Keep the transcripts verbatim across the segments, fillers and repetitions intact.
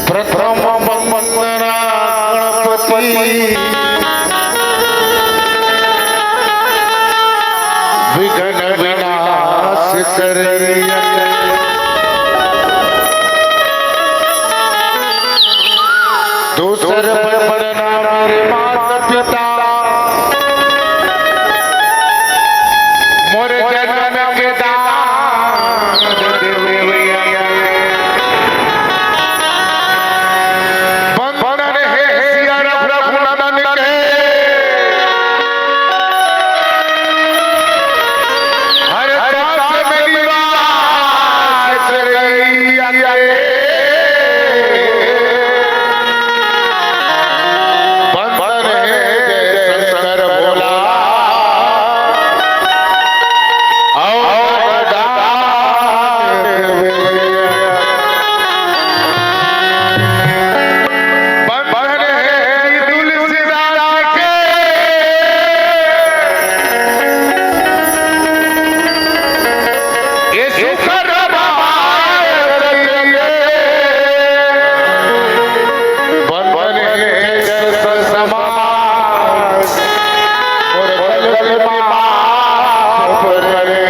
प्रथम वंदना गणपति विघ्न विनाश करिया। दूसर वंदना मोरे माता पिता, मोर जन्म के दान देवैया। वंदन हे सिया रघुनंदन के, हर साथ में निवास करैया। वंदन हे जय शंकर भोला। और वंदन हे श्री तुलसीदास के। ये सुकर बाल करिए, बन बने जस समाज, मोर कलम माफ करे।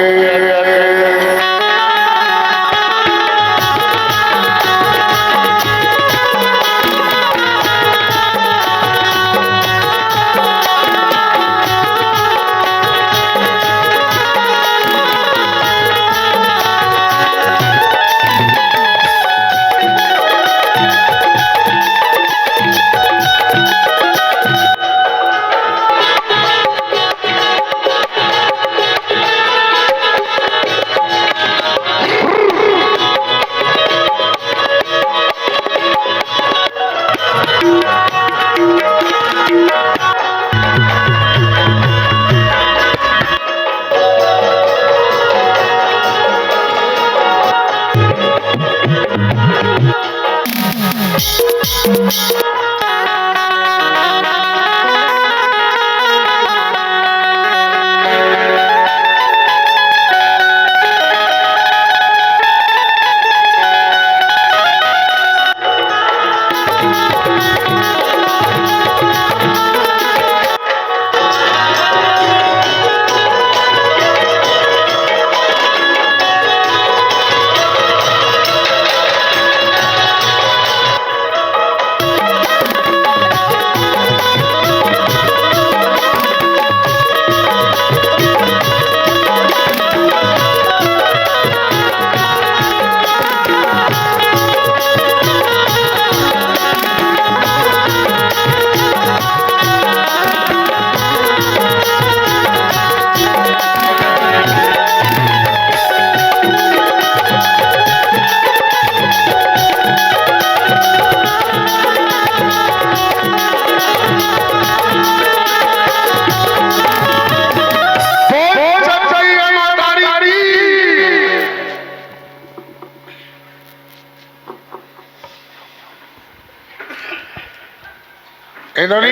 ए नोनी,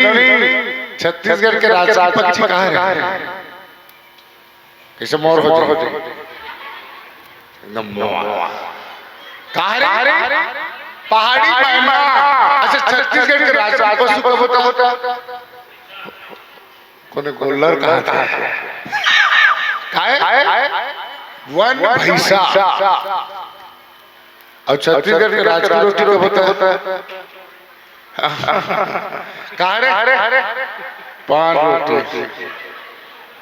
छत्तीसगढ़ के राजकीय पक्षी कहाँ हे? कइसे मोर हो जाए? एकदम मोर। कहाँ रे? पहाड़ी मैना। अच्छा, छत्तीसगढ़ के राजकीय पशु कब होता? कोने गोल्लर कहा था? काय? वन भैंसा। और छत्तीसगढ़ के राजकीय रोटी कब होता है? कहा रे? पान रोटी।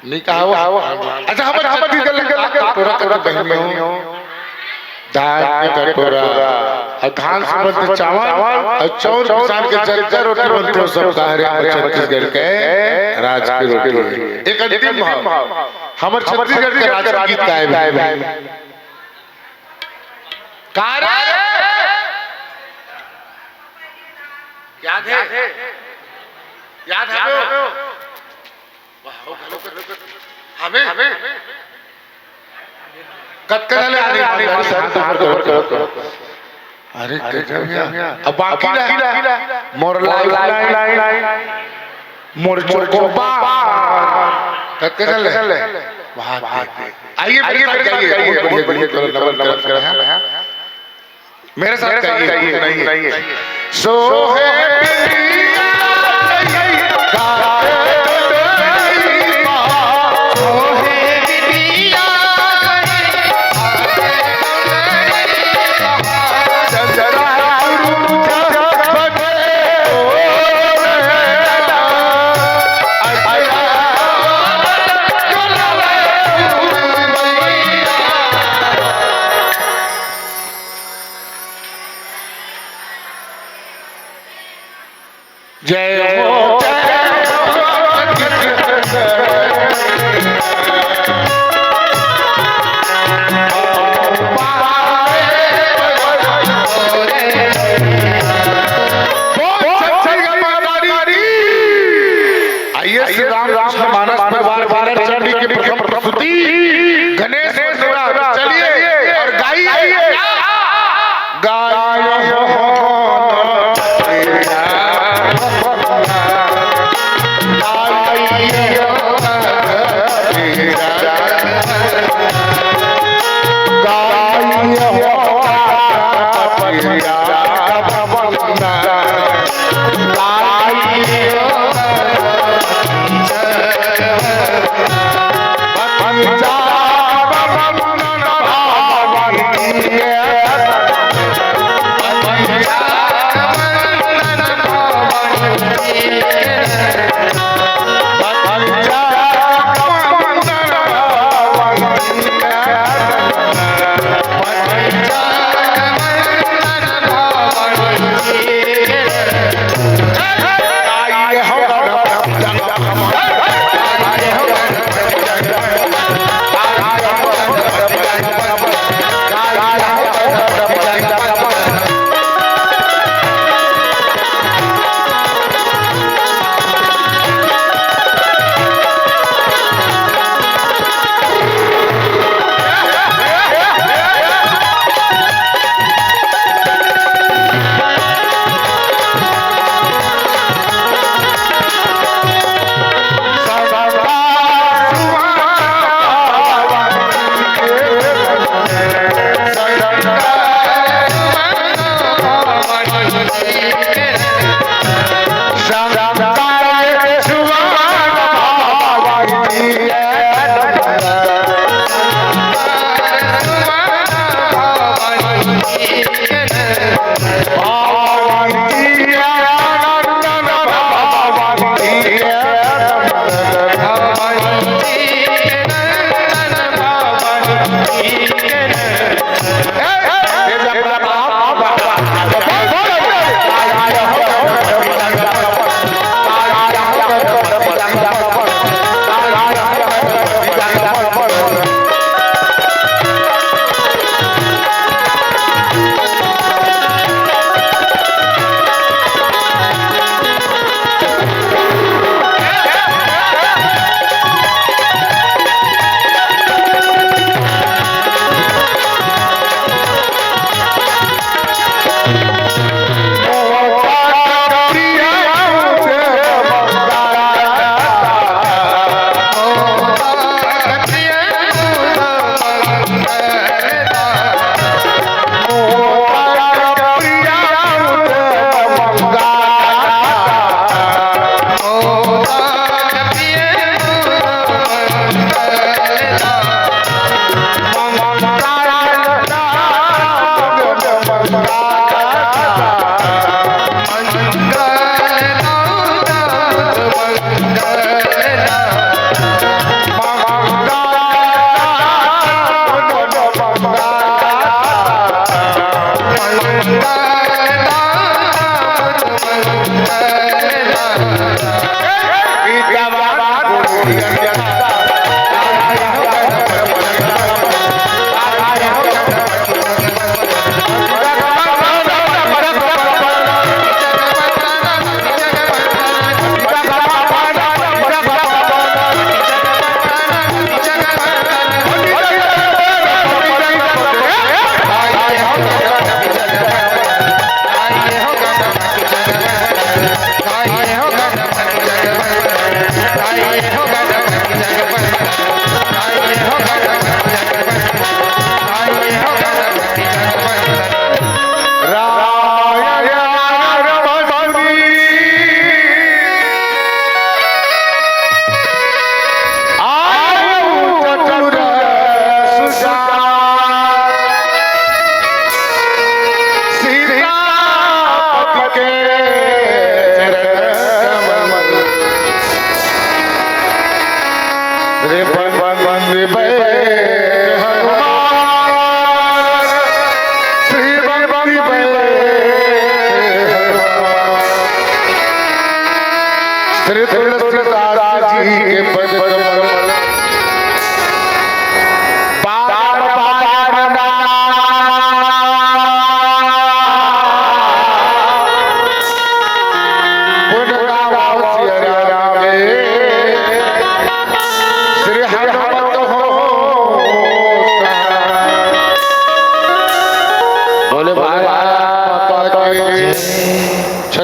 नहीं कहा वो? अच्छा, हम छत्तीसगढ़ के कटोरा, कटोरा बहनी हो। दान के कटोरा। और धान से बनते चावल और चाउर पिसान के जतका रोटी बनते हो, सब कहा रे, हमर छत्तीसगढ़ के राजकीय रोटी हे। एक अंतिम भाव, हमर छत्तीसगढ़ के राजकीय गीत का हे भाई। का रे? याद हे? याद हे वो? हमें? कतका झन ले आने वाले? अरे, गजब यार। अब बाकी ला, मोर लाइफ लाइन, मोर चोकोबार। कतका झन ले? वाह, वाह। आइए, मेरे साथ गाइए, बहुत बढ़िया, बहुत बढ़िया, नमन करत हन। मेरे साथ गाइए, नहीं है। सो है जय हो, जय हो। बोल सच्ची माता दी। आइए, श्री रामकृष्ण मानस परिवार बैनर चंडी की प्रथम प्रस्तुति गणेश वंदना। चलिए और गाइए। गाइए।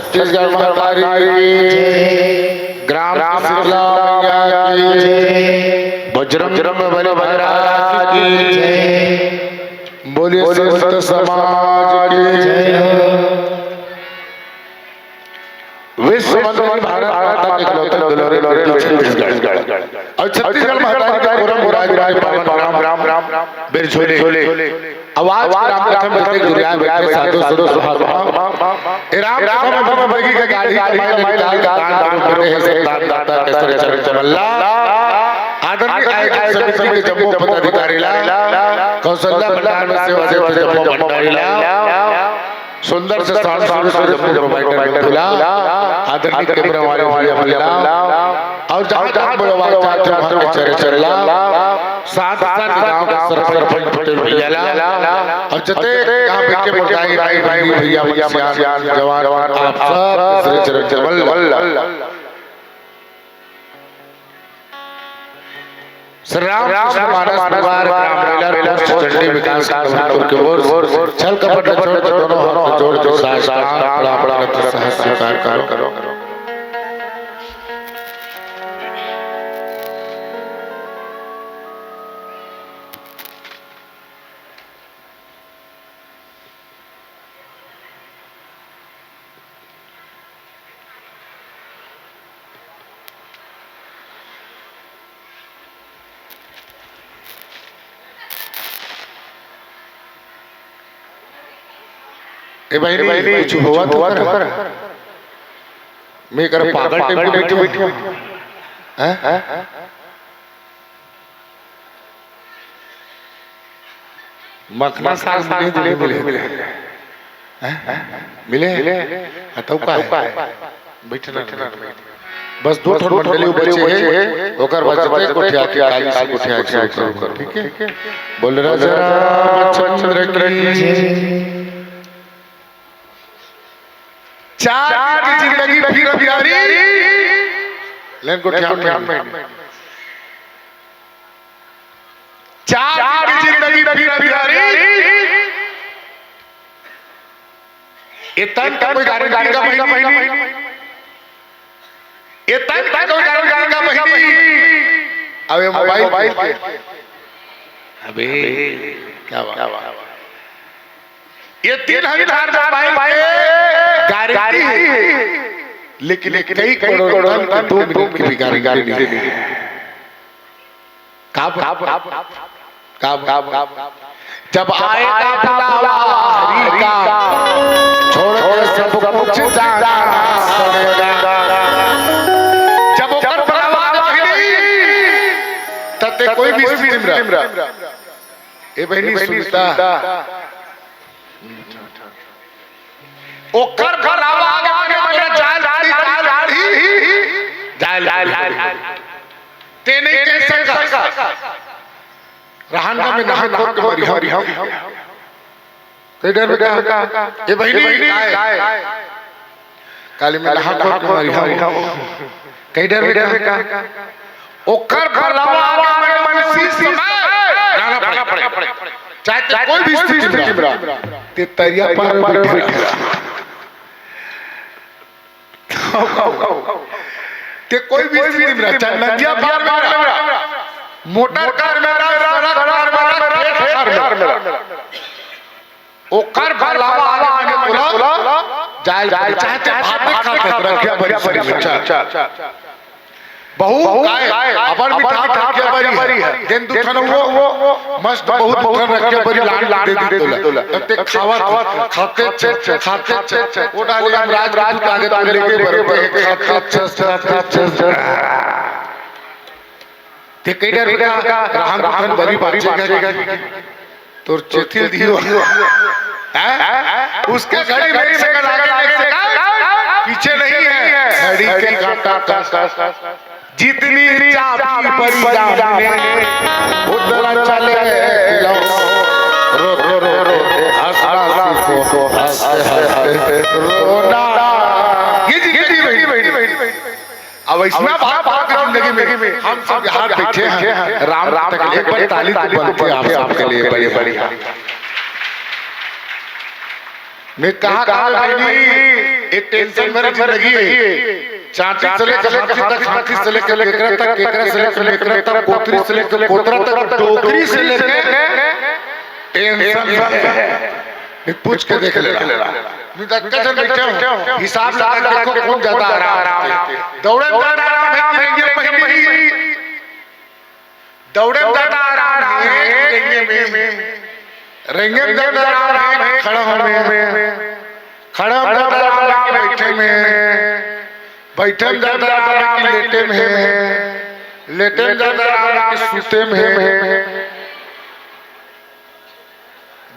छत्तीसगढ़ महतारी की जय। ग्राम शीतला मैया की जय। बजरंग बली महाराज की जय। बोलिए संत समाज की जय। विश्व मंदिर भारत माता के इकलौते दुलारे बेटी छत्तीसगढ़। और छत्तीसगढ़ महतारी के पूरा मुराद राज पावन ग्राम, ग्राम, ग्राम, बिरछोले। आवाज के राम कथा में जतेक जुरिया बैठे साधु संत महात्मा। ए राम कथा में भगवान के गाड़ी कमाई ला निकाल के दान दान करे हे सब दान दाता के श्री चरण कमल ला। आदरणीय आयोजक समिति के जम्मो पदाधिकारी ला, कौशल्या भंडार में सेवा देते जम्मो भंडारी ला। सुंदर से साउंड सर्विस में जम्मो प्रोवाइडर मिंटू ला, आदरणीय कैमरा वाले भैया भैया ला, और जहाँ जहाँ बोलवा चाहते हो वहाँ के चरे चरे ला, साथ साथ गाँव के सरपंच पटेल भैया ला, और जते यहाँ बैठे मुर्दाई राई भाई भैया भैया सियान जवान आप सब के श्री चरण कमल ला। श्री रामकृष्ण मानस परिवार ग्राम बेलर पोस्ट चंडी विकास खंड हमीरपुर के ओर से छल कपट ले छोड़ के दोनों हाथ जोड़ के साष्टांग प्रणाम करत सहस्त्र स्वीकार करो। ए बहिनी, कुछ होवत तो कर। मैं कर पागल टाइप के बैठे हूँ। हैं? मखना साग मिले तो नहीं मिले? हैं? मिले? हाँ, तो का है? बैठना नहीं। बस दो ठन मंडली बचे हे, ओकर बाद जते गोठिया के काली से गोठिया के शुरू करो, ठीक है? बोल राजा रामचंद्र की जय। चार की जिंदगी फिर प्यारी, लेकिन गोठिया में। चार की जिंदगी फिर प्यारी। ये तन का कोई गारंटी का बहिनी, ये तन का कोई गारंटी का बहिनी। अब ये मोबाइल पे, अबे क्या बात, ये तीन हजार मोबाइल पे गारंटी है, लेकिन ये कई करोड़ तन की दो मिनट की भी गारंटी नहीं है। कब, कब, कब, कब, जब आएगा बुलावा हरि का, छोड़ के सब कुछ जाना पड़ेगा। जब ओकर बुलावा आ गई, तब ते कोई भी स्थिति में रह। ए बहिनी सुनीता, ओकर बुलावा आगे, आगे, आगे, जाय, जाय, जाय, जाय, जाय। ते नहीं कह सका। रहन में नहा खोर के मरी हम। ते डर में का? ए बहिनी, काय? काली में नहा खोर के मरी हम। कई डर में का? ओकर बुलावा आगे मने उसी समय जाना पड़े। चाहे ते कोई भी स्थिति में रह, ते तरिया पार में बैठे रह। ते कोई भी स्थिति में रह, चाहे नदिया पार में रह, मोटर कार में रह, सड़क पार में रह, खेत पार में रह। ओकर बुलावा आगे मने तोला जाय ल पड़ही, चाहे ते भात खात रखिया बरी सरी में। बहुत काय, अबर मिठास रखिया बरी हे। दिन दुठन वो मस्त बहुत दुठन रखिया बरी लान दे दी तोला। तब ते खावत, खाते च, खाते च, ओ डाले हम राज के दूत आगे तो लेके बरते हैं, खाते च, खाते च। ते कई डर का, रहन दुठन बरी बाचेगा। तोर चेथिल दियो। हैं? उसके घड़ी में एक सेकंड आगे, एक सेकंड पीछे नहीं है। घड़ी के कांटा कस। जितनी चाबी बरी राम ने, उतना चले लो। रो, रो, रो, रो, हंसना सीखो, हंसते, हंसते रोना। ये जिंदगी, ये जिंदगी। अब ऐसना भाग भाग के जिंदगी में हम सब यहाँ बैठे हैं, राम तक एक बार ताली तो बनती है आप सबके लिए, बढ़िया। मैं कहा, कहा, कहा भाई, ये टेंशन भरी जिंदगी है। चांटी से लेकर हाथी तक, हाथी से लेकर केकरा तक, केकरा से लेकर मेकरा तक, कोतरी से लेकर कोतरा तक, डोकरी से लेकर टेंशन भरी है। मैं पूछ के देख लेना। मैं तो अक्का जन बैठे हूँ, हिसाब लगा के देखो कौन ज्यादा आराम है। दौड़े में ज्यादा आराम है कि रेंगे में? दौड़े में ज्यादा आराम है कि रेंगे में? रेंगे में ज्यादा आराम है खड़ा होवे में। खड़ा में ज्यादा आराम है कि बैठे में। बैठे में ज्यादा आराम है कि लेटे में। लेटे में ज्यादा आराम है कि सूते में।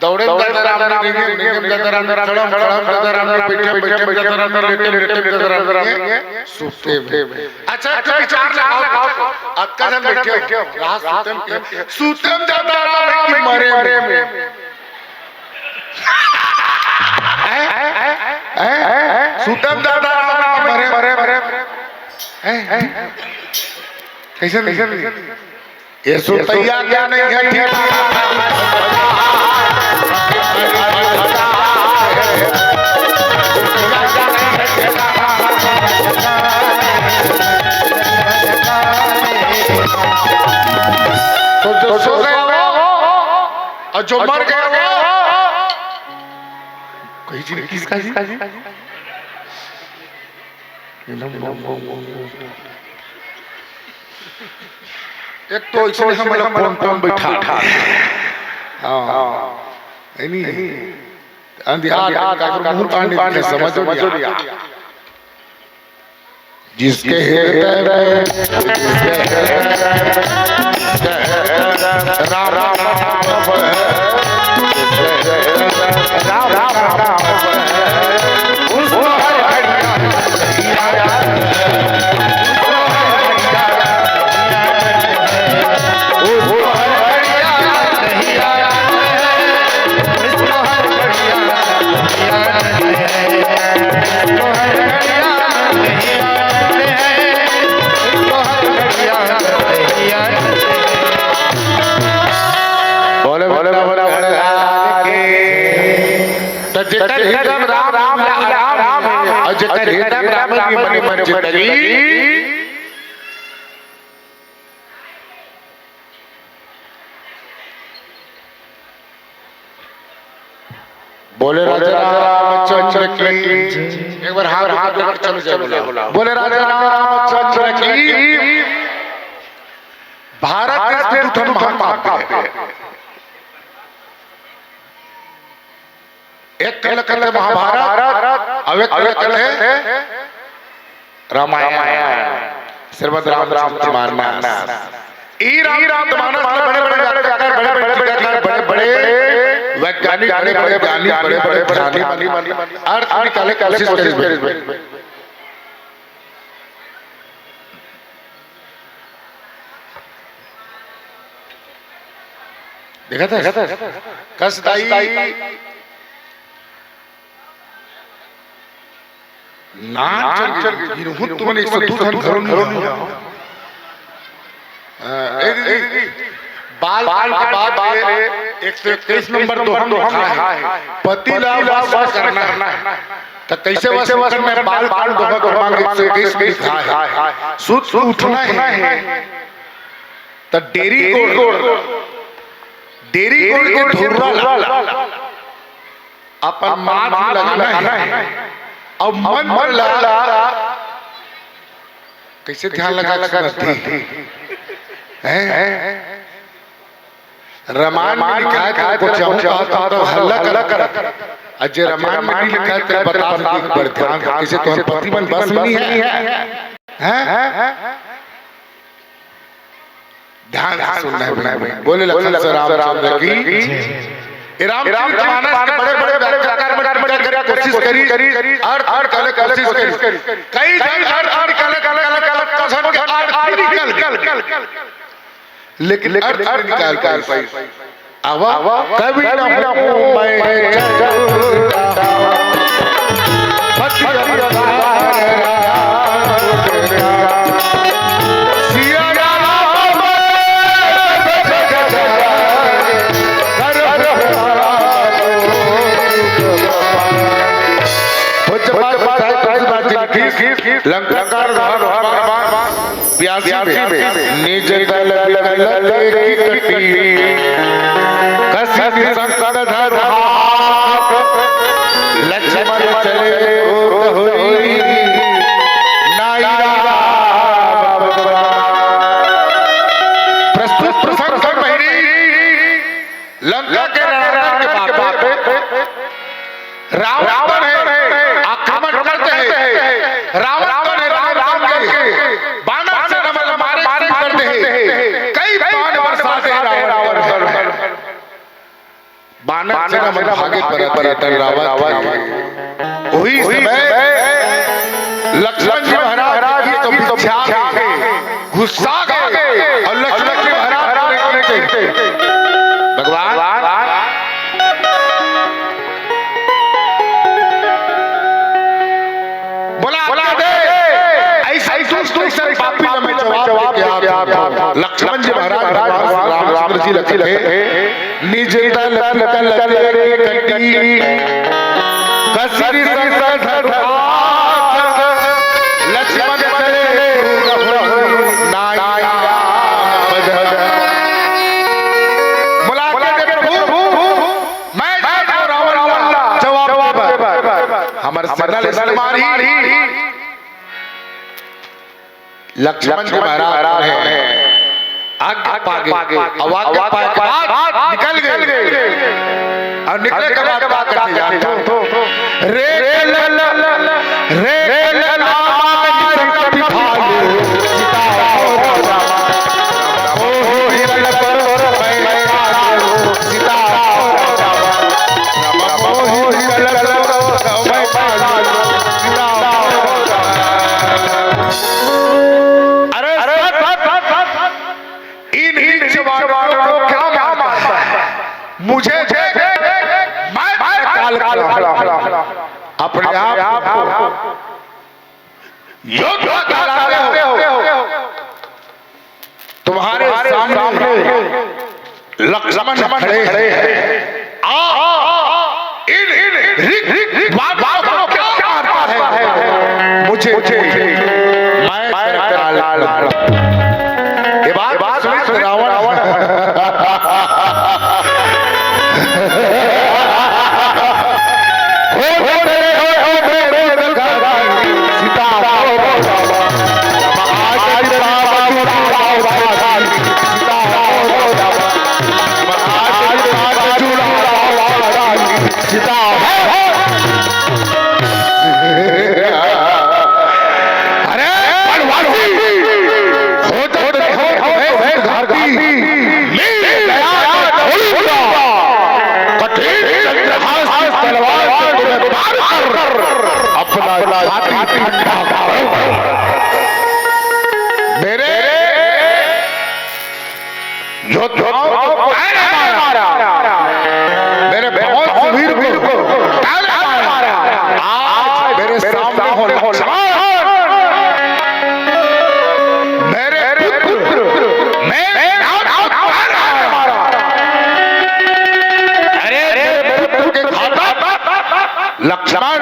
दौड़े में ज्यादा आराम नहीं है, रेंगे में ज्यादा आराम नहीं, खड़ा में ज्यादा आराम नहीं, बैठे में, बैठे में ज्यादा आराम नहीं, लेटे में, लेटे में ज्यादा आराम नहीं, सूते में। अच्छा, अच्छा, विचार लगाओ, अक्का जन बैठे हो, रहा सूते में, सूते में ज्यादा आराम है कि मरे में? हैं? हैं? हैं? सूते में ज्यादा आराम है कि मरे में? हैं? कैसे नहीं? ये सुतैया क्या नहीं है ठीक? तो जो सो गए वो और जो मर गए वो, कही जी, किसका जी? एक तो इसने हम लोग कौन कौन बैठा, हाँ, है नहीं? अंधियार का मुंह कान नहीं समझ लिया। जिसके हृदय में, जिसके हृदय में राम राम राम राम राम राम, उसको हर घड़ी बोले, बोले, बोले, बोले, बोले। तो जेकर हृदय में राम, राम, राम, राम, और जेकर हृदय में राम, राम, राम, जिंदगी। बोले राजा रामचंद्र की। एक बार हाथ, हाथ ऊपर चलो, जय बोला। बोले राजा रामचंद्र की। भारत देश के दू ठन महाकाव्य हे। एक कथे महाभारत, अउ एक कथे रामायण, श्रीमद् रामचरित मानस। ई रामचरित मानस में बड़े बड़े व्याख्याकार, बड़े बड़े टीकाकार, बड़े बड़े वैज्ञानिक, बड़े बड़े ज्ञानी, बड़े बड़े ध्यानी मन अर्थ निकाले के कोशिश करिस। देखत हस? कस दाई नान चल गे। गिरहूं तुमन एक सौ दू ठन घरो नहीं आओ। ए दीदी, बाल कांड के बाद एक सौ इक्कीस नंबर दोहा में लिखा है, पति ला वश करना है। त कइसे वश करना हे? बाल कांड दोहा क्रमांक एक सौ इक्कीस में लिखा है, सुत उठना हे त डेरी गोड़, डेरी गोड़ के धुर्रा ला अपन माथ में लगाना हे, अउ मन ला कइसे ध्यान लगा के सुनत हे? हैं? रामायण में लिखा है, तेरे को चाहूं कहा तो हल्ला कर, अउ जे रामायण में नहीं लिखा है, तेरे बता दूं एक बार ध्यान से, कइसे तुम्हारे पति मन बस में नहीं है? हैं? ध्यान से सुनना है भाई। बोले लखन से रामचंद्र की। ये रामचरित मानस के बड़े बड़े व्याख्याकार मन टीका करे कोशिश करी, अर्थ निकाले कोशिश करी, कई जन अर्थ निकाले, निकाले, निकाले, कसम के अर्थ निकल गए। लेकिन अर्थ नहीं निकाल पाई। आवा, कवि न हूँ मैं जग का, पति अवतार राम तेरा। सिया राम कर। लंका का भगवान प्यासी में निज दल विकल देखि कटी। कसी निसंग धर हाथ लक्ष्मण चले क्रोध होई। नाई राम। प्रस्तुत प्रसंग में लंका के रण के बात, रावण है, आक्रमण करते हैं। रावण तो है, राम राम करके बानर सेना मन मारे करते हैं। कई बाण बरसाते हैं रावण पर। बानर सेना मन भागे परत है, टकरावत है। वही समय लक्ष्मण जी महाराज की तो बिछा गए, गुस्सा गए और लक्ष्मण जी महाराज बोले कि भगवान, बोला, "आज्ञा दे, ऐसा दुष्ट, ऐसा पापी का मैं जवाब दे के आता हूँ।" लक्ष्मण जी महाराज भगवान श्री रामचंद्र जी लगे निज दल विकल देखि कटी, कसी निसंग धर हाथ, लक्ष्मण चले नाई राम। बोला, "आज्ञा दे प्रभु, मैं जात हूँ रावण ला जवाब देबर। हमर सेना ले मारही।" लक्ष्मण जी महाराज ने आज्ञा पागे, अब आज्ञा पाए के बाद निकल गए। और निकले के बाद का करते जानत हो? रे लल, रे लल, अरे, अरे, इन, इन जवानों को क्या मारता है? मुझे दे, मैं, मैं काल खड़ा हूं। अपने आप को योद्धा कहलाते हो। तुम्हारे सामने लक्ष्मण खड़े हैं। आ, इन, इन रिक, रिक, रिक बात, बात को क्या मारता है? मुझे, मुझे, मैं, मैं काल, काल, ये बात, बात सुन रावण। हो, हो, हो, हो, हो, हो, हो, सीता, हो, हो, हो। अरे, वनवासी, हो तो रहे हो, हो तो है धरती, नील दया का धोलूंगा, कठिन चंद्रहास की तलवार से तुम्हें मार कर अपना छाती ठंडा करूंगा। मेरे योद्धाओं को ताने मारा, मेरे बहुत से वीर को ताने मारा। आज मेरे सामने हो लक्ष्मण, मेरे पुत्र, मेरे नाम को ताने मारा। अरे मेरे पुत्र के घातक लक्ष्मण,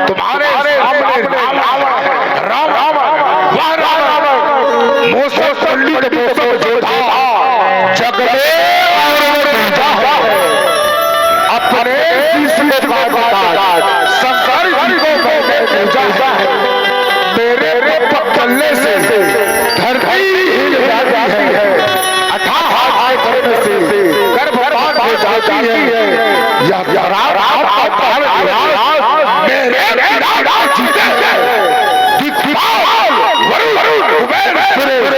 तुम्हारे सामने रावण है, रावण, वह रावण, मोसस पंडित मोसस जोधा, जग में और वो दूजा है। अपने शिष्य का, का, का, शंकर जी को मैंने पूजा है। मेरे पग चलने से धरती हिल जाती है। अथाह आकाश से गर्भपात हो जाती है। यह खराब आपका विनाश मेरे विनाश से जीते हैं। दिक्पाल वरुण कुबेर सुरेश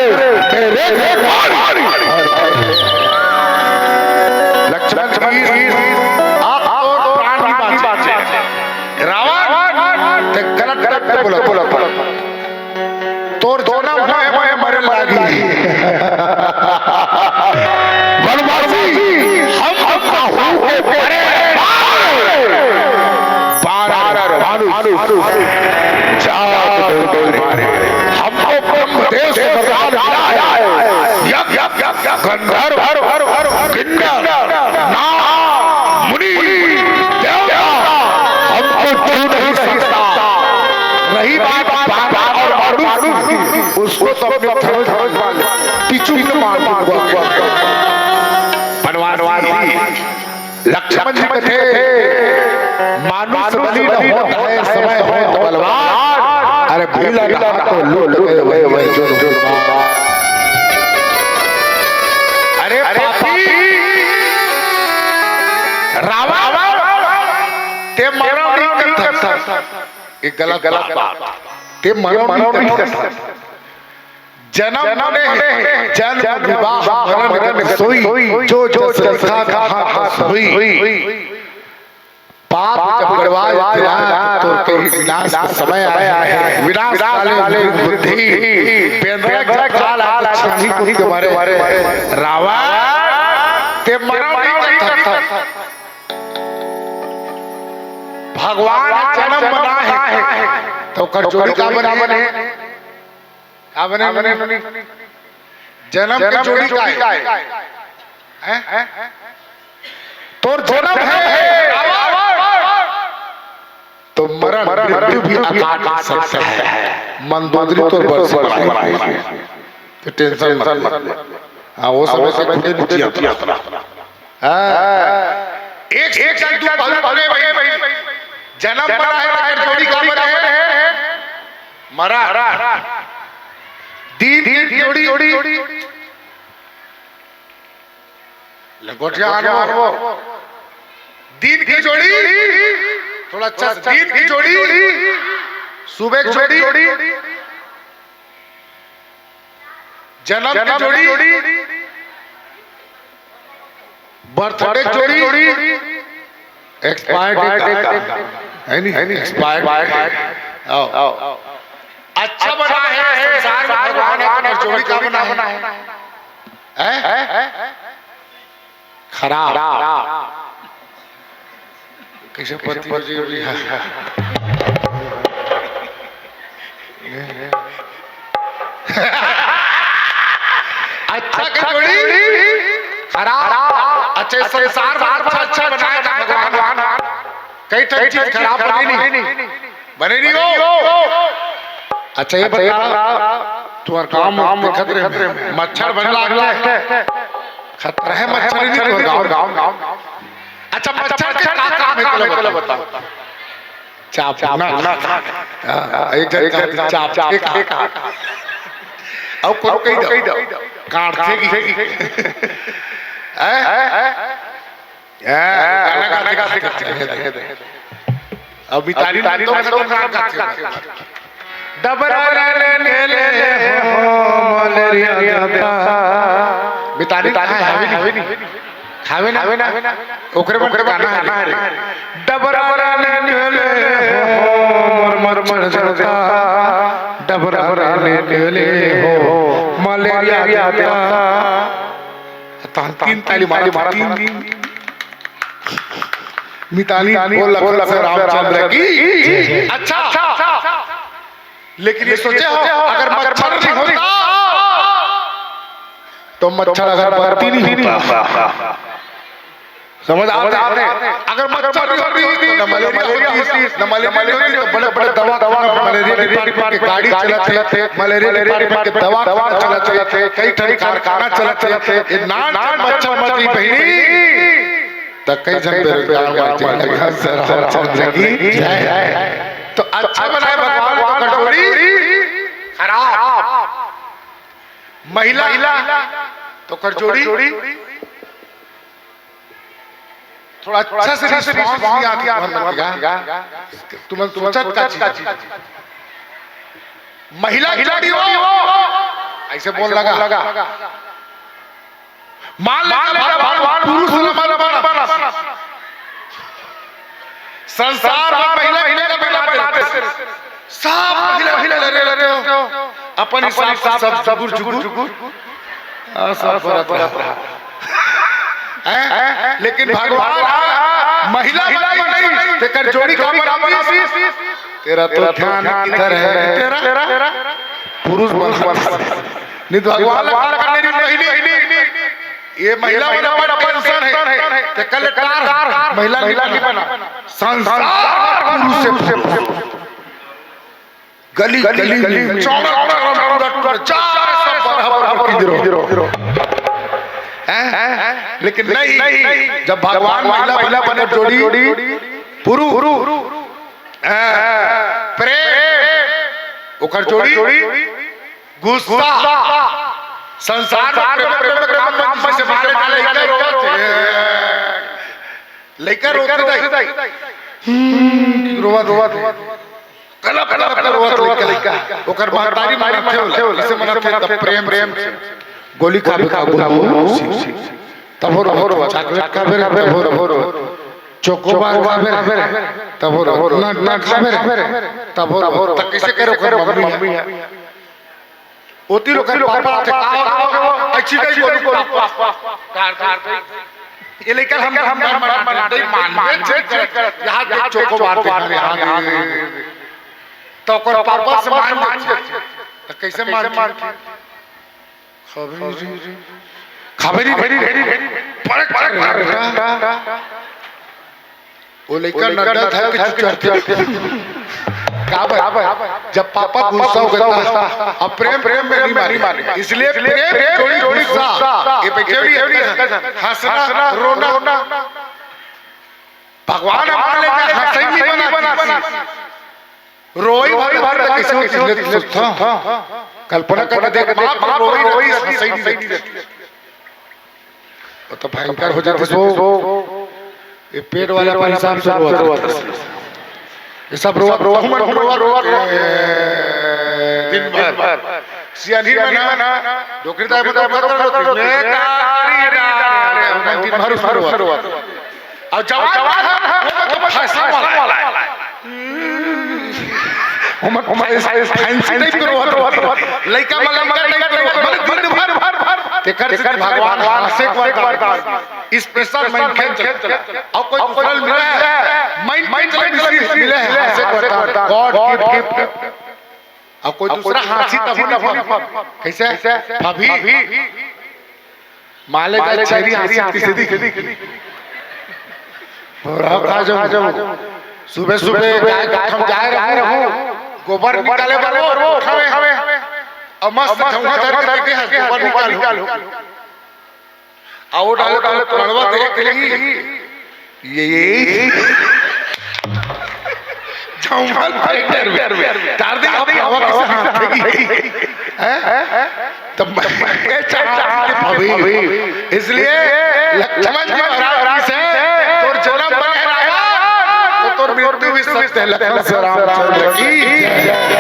मेरे भगवान। लक्ष्मण जी, आप और प्राण नहीं बांचे। रावण, ते गलत, गलत बोला, बोला, बोला। तोर जनम होय, मैं मरे लागी। वनवासी, हम, हम बाहु के परे पार, पार, मानुष, जात डोल मारे। हमको ब्रह्मदेव से वरदान मिला है। यज्ञ, यज्ञ, गंधर्व, किन्नर, नाग, मुनि, देवता, हमको छू नहीं सकता। रही बात उसको तो अपने भरोज मान, टिचू के मार दूंगा। बनवासी लक्ष्मण जी कथे, मानुष बलि न होत है, समय होत बलवान। अरे भीला रहा तो लूट गए वही अर्जुन। अरे पापी रावण, ते मरो नहीं करता। एक गलत बात। ते मरो नहीं करता। जन्म मने हे, जन्म विवाह मरण गत सोई, जो जस लिखा कहा तस होई। पाप जब गड़वा जाथे ना, तो कहीं विनाश का समय आए। विनाश काले मृग बुद्धि, बेंदरा के काल आके छानी कुन के मारे। रावण, ते मरो नहीं करता। भगवान जन्म मना हे, तो ओकर जोड़ी का बने? का बने? जन्म के जोड़ी का हे? हैं? तोर जन्म हे, तो मरण मृत्यु भी अकाट सकता है। मंदोदरी तोर बरसी बनाए हे। तो टेंशन मत ले। हाँ, वो समय से खुदे नहीं जिया था। हाँ। एक एक चीज तू बहुत बड़े भाई, जन्म मरा हे, तेकर जोड़ी का बने हे? मरा। दिन के जोड़ी, लंगोटिया आनवो। दिन के जोड़ी, थोड़ा अच्छा से, दिन के जोड़ी, सुबह के जोड़ी, जन्म के जोड़ी, बर्थडे के जोड़ी, एक्सपायर डेट का, है नहीं? Expire date. आओ। अच्छा बना हे संसार में भगवान, एक जोड़ी का बना हे? हैं? खराब। कैसे पति हो जी, बोली? अच्छा के जोड़ी, खराब। अच्छा, इस संसार में अच्छा, अच्छा बनाए ना भगवान। कई ठन चीज खराब बने नहीं, बने नहीं हो। अच्छा, ये बता, तुम्हार काम देखत रहे, मच्छर बन लागथे। खतरा हे मच्छर, नहीं तो गाँव। अच्छा, मच्छर के का काम हे, चलो बताओ। चाप ना। हाँ, एक जन कहा चाप, एक हाथ। अब कोनो कही दो, काटथे की। हैं? हैं? गाना गाथे, गाथे, गाथे। अब मितानी नंदो में तो गाना गाथे। डबरा ले ले ले हो मलेरिया देवता। मितानी कहाँ हे? हवे नहीं। हवे ना? ओकरे मन के गाना हे रे। डबरा ले ले हो मोर मच्छर देवता। डबरा ले ले हो मलेरिया देवता। तहन तीन ताली मारा, तीन, तीन। मितानी बोल लखन से रामचंद्र की। अच्छा, लेकिन ये सोचे हो, अगर मच्छर नहीं होता, तो मच्छर अगरबत्ती नहीं होता। समझ आते? अगर मच्छर नहीं होती, तो न मलेरिया होती, न मलेरिया नहीं होती, तो बड़े-बड़े दवाखाना, मलेरिया डिपार्टमेंट के गाड़ी चलत हे, मलेरिया डिपार्टमेंट के दवाखाना चलत हे, कई ठन कारखाना चलत हे। ये नान ठन मच्छर मर रही बहिनी, त कई झन बेरोजगार मर जाही। रामचंद्र की जय। तो अच्छा बनाए भगवान, तो कर जोड़ी खराब। महिला, तो कर जोड़ी थोड़ा अच्छा से रिस्पॉन्स नहीं आती तुम्हारे मन का। तुमन सोचत का चीज? महिला की जोड़ी हो, ऐसे बोल लगा। मान ले भगवान पुरुष ल मत बना। संसार में महिला, महिला के बना देते। सब महिला, महिला लड़े, लड़े हो। अपन हिसाब से सब जुगुर, जुगुर। हाँ, सब बरत रहा। हैं? लेकिन भगवान महिला बनाइस, तेकर जोड़ी का बनाइस? तेरा तो ध्यान किधर है? तेरा पुरुष बना। नहीं तो भगवान लगा, लगा मेरी बहिनी। ये महिला मन बड़ा टेंशन हे, ते कलेक्टर महिला नहीं बना। संसार पुरुष से पुरुष। गली गली, चौड़ा चौड़ा, पूरा पूरा चार सब बराबर किंजरो। हैं? लेकिन नहीं, जब भगवान महिला महिला बने जोड़ी, पुरु, हैं? प्रेम, ओकर जोड़ी गुस्सा। संसार में प्रेम, प्रेम, प्रेम, प्रेम, जैसे मारे का लइका रोवत हे। लइका रोवत हे। हम्म, रोवत, रोवत। कलप, कलप, कलप रोवत लइका। ओकर महतारी मनाथे ओला। कइसे मनाथे? त प्रेम, प्रेम से। गोली खाबे का, गोली। तभो रोवत, चॉकलेट खाबे रे, तभो रोवत। चोकोबार खाबे रे, तभो रोवत। नट, नट खाबे रे, तभो रोवत। त कइसे करे ओकर मम्मी ह? ओती लोग के पापा आथे, "का हो गे वो? अच्छी गई बोली पापा।" ये लेकर हम, हम, हम, हम, हम, नहीं मान, मान, मान, मान, मान, यहाँ देख चोकोबार दे, यहाँ दे। तो ओकर पापा से मान, मान, तो कैसे मान? खबरी, खबरी, पलट, पलट, पलट। वो लइका नड्डा धर के चुप चढ़थे। का भाई? जब पापा गुस्सा हो गया था, अब प्रेम, प्रेम में नहीं माने। इसलिए प्रेम जोड़ी गुस्सा। ये पे केवड़ी है, हंसना, रोना। भगवान हमारे लिए हंसई नहीं बनाती। रोई भर भर कैसे होती है, सोचता हूँ। कल्पना करके देख, माँ बाप रोई रहती है, हंसई नहीं रहती। वो तो भयंकर हो जाती सो। ये पेट वाला पर हिसाब से रोवत रहता। ये सब रोवत, रोवत, रोवत, रोवत, ए, दिन भर। सियानी में ना, डोकरी दाई में तो खतरा होती। मैं तारी डाल रहे हूँ, दिन भर उसमें रोवत। और जवान, जवान है, वो तो फैसला वाला है। ओमन, ओमन फैंसी टाइप के रोवत, रोवत, रोवत। लइका मन लइका टाइप के रोवत। मतलब दिन भर, भर, भर। तेकर से भगवान हंसे के वरदान। स्पेशल मनखे चला। और कोई दूसरा मिला है? मनखे चला मिले है, हंसे के वरदान। God gift। और कोई दूसरा हंसी तब नहीं पावे। कैसे? अभी माले का छेरी हंसी किसे दिखी? रहा खा जाऊं। सुबह सुबह गाय गोठा म जाए रहूं, गोबर निकाले बर वो गोठा में। अब मस्त धुआं धर के देखे हैं, गोबर निकाल हो। आओ डाले तो पड़वा देख के लगी। ये, ये। जंगल भयंकर में। डाल दे, अब हवा कैसे हाथ देगी? हैं? तब मैं चाहती भाभी। इसलिए लक्ष्मण जी महाराज से तोर जन्म बने रहा, तो तोर मृत्यु भी सत्य है। लक्ष्मण श्री रामचंद्र की जय।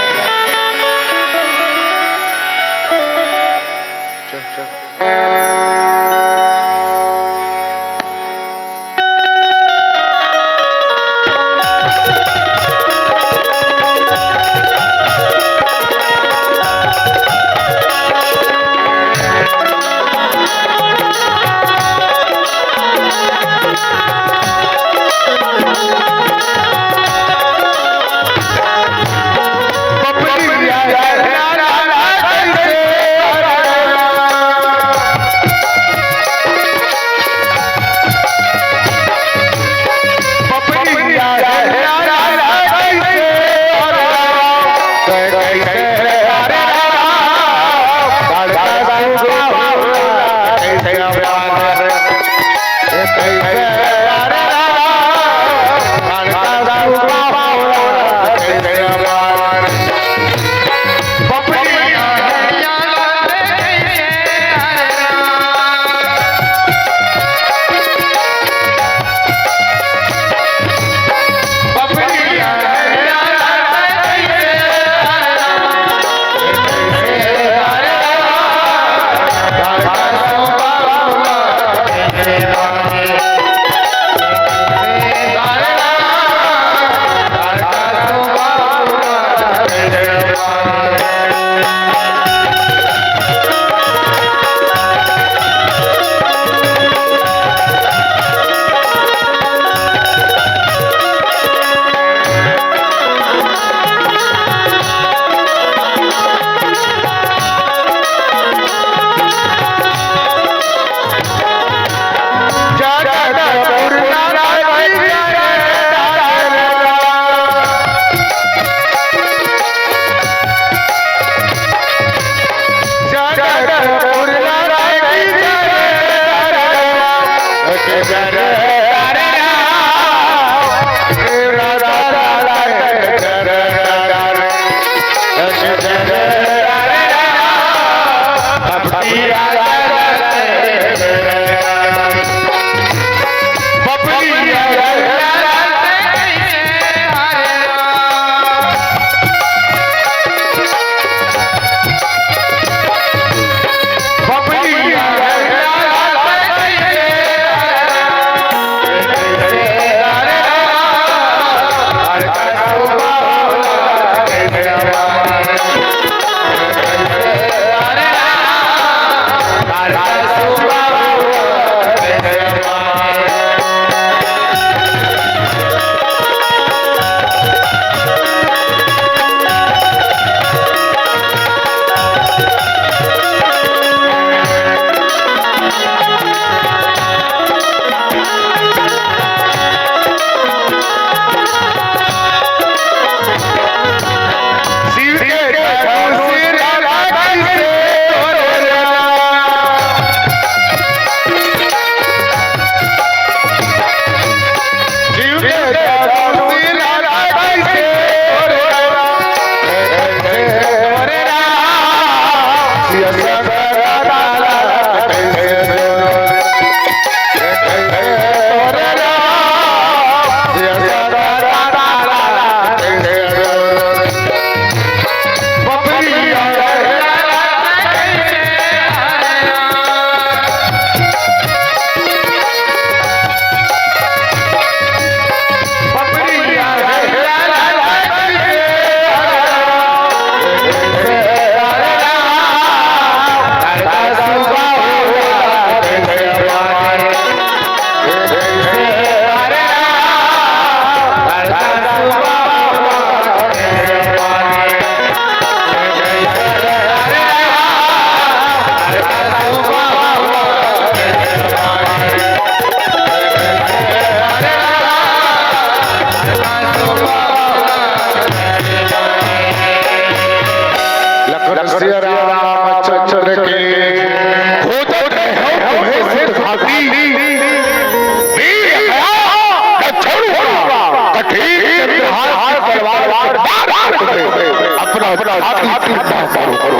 अपना हाथ ही तीर मारो, मारो, मारो।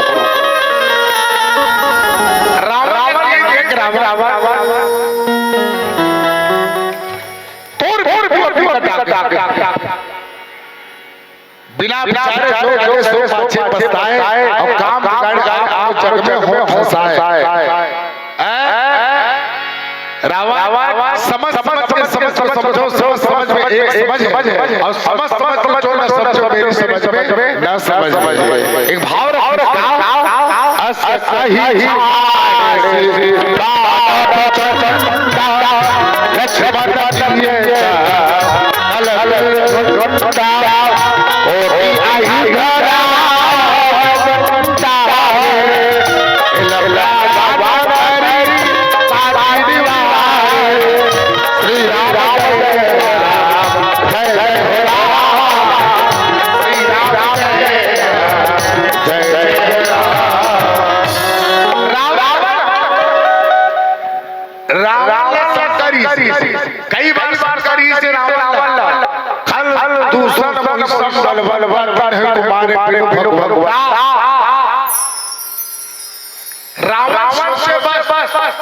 रावण, रावण, एक रावण, रावण। तोर, तोर भी अपनी कटा के। बिना विचारे जो करे सो पाछे पछताए, और काम बिगाड़े आप जग में हो फंसाए। हैं? रावण, समझ, समझ के समझ को समझो, समझ, समझ में एक समझ है, और समझ, समझ को जो न समझो, मेरी समझ में न समझ। एक भाव रखो, अस अही लक्ष्मण रावण, रावण शंकर ऋषि, कई बार शंकर ऋषि रावण ला, खल दूषण मुनि संबल बल बल बल है तुम्हारे बिनु भगवान। रावण से बस, बस, बस।